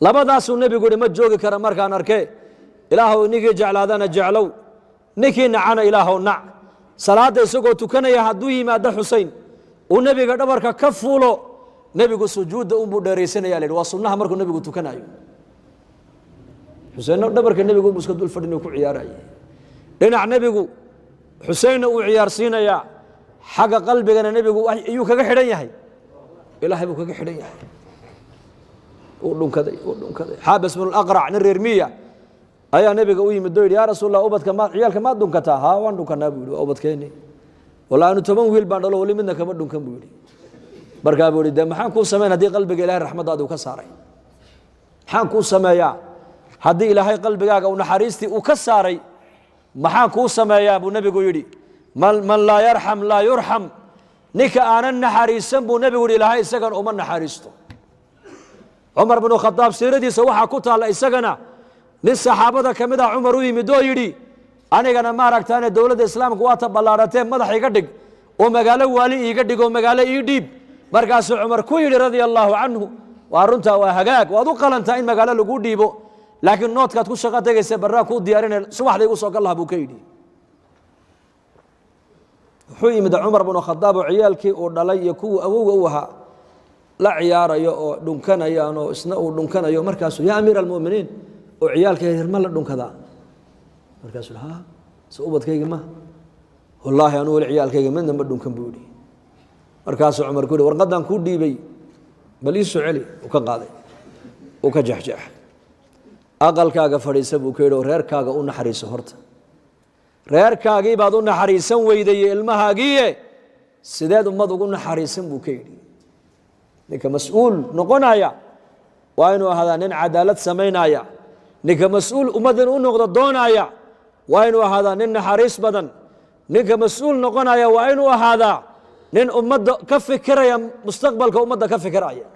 Labadaasuu nebigu yihi ma joogi kara markaan arkee. Ilaahow, ninkii jeclaadana jeclow, ninkii nacana Ilaahow nac. Salaadda isagoo tukanaya hadduu yimaado Xusein uu nebiga dhabarka ka fuulo, nebigu sujuudda unbuu dheeraysanaya, la yidhi. Waa sunnaha markuu nebigu tukanayo. Xuseenna dhabarka nebigu unbuu iska dul fadhin ku ciyaaraya. Dhinac nebigu Xuseenna uu ciyaarsiinayaa, xagga qalbigana nebigu ayuu kaga xidhan yahay, Ilaahay buu kaga xidhan yahay. Uu dhunkaday, uu dhunkaday. Xaabis bnu Aqrac, nin reer miya, ayaa nebiga u yimid oo yidhi: "Yaa Rasuul Allah, ubadka maad, ciyaalka maad dhunkataa?" "Haa, waan dhunkanaa," buu yidhi. "Waa ubadkeeni. Wallahi anu 10 wiil baan dhalo, weli midna kama dhunkan," buu yidhi. Markaa buu yidhi: "Dee maxaan kuu samayn haddii qalbiga Ilahay raxmaddaadi uu ka saaray? Maxaan kuu sameeyaa haddii Ilaahay qalbigaaga uu naxariistii uu ka saaray? Maxaan kuu sameeyaa?" buu nebigu yidhi. Man laa yarxam laa yurxam. Ninka aanan naxariisan, buu nebigu yidhi, Ilaahay isagana uma naxariisto. Cumar binu Khadaab siiradiisa waxaa ku taalla isagana nin saxaabada ka mid ah Cumar u yimid oo yidhi: "Anigana maaragtaane dowladda Islaamka waa ta ballaaratee, madax iga dhig oo magaalo waali iiga dhig oo magaalo ii dhiib." Markaasuu Cumar ku yidhi, radia allaahu canhu: "Waa runtaa, waa hagaag, waad u qalantaa in magaalo lagu dhiibo, laakiin noodkaad ku shaqo tegaysa barraa kuu diyaarinaya, subaxda igu soo gal laha," buu ka yidhi. Wuxuu yimid Cumar binu Khadaab oo ciyaalkii uu dhalay iyo kuwii awowga u ahaa la ciyaarayo oo dhunkanayaan oo isna uu dhunkanayo. Markaasuu: "Yaa amiira almu'miniin, oo ciyaalka yaryar ma la dhunkadaa?" Markaasuu: "Ha, se ubadkayga ma? Wallaahi anuu weli ciyaalkayga midna ma dhunkan," buu yidhi. Markaasuu Cumar ku yidhi: "Warqaddaan kuu dhiibay bal ii soo celi." Uu ka qaaday, uu ka jexjeexay. "Aqalkaaga fadhiisa," buu ka yidhi, "oo reerkaaga u naxariiso. Horta reerkaagii baad u naxariisan weydaye, ilmahaagiiye, sideed ummad ugu naxariisan?" buu ka yidhi. Ninka mas-uul noqonaya waa inuu ahaadaa nin cadaalad samaynaya. Ninka mas-uul ummaddan u noqdo doonaya waa inuu ahaadaa nin naxariis badan. Ninka mas-uul noqonaya waa inuu ahaadaa nin ummadda ka fikiraya, mustaqbalka ummadda ka fikiraya.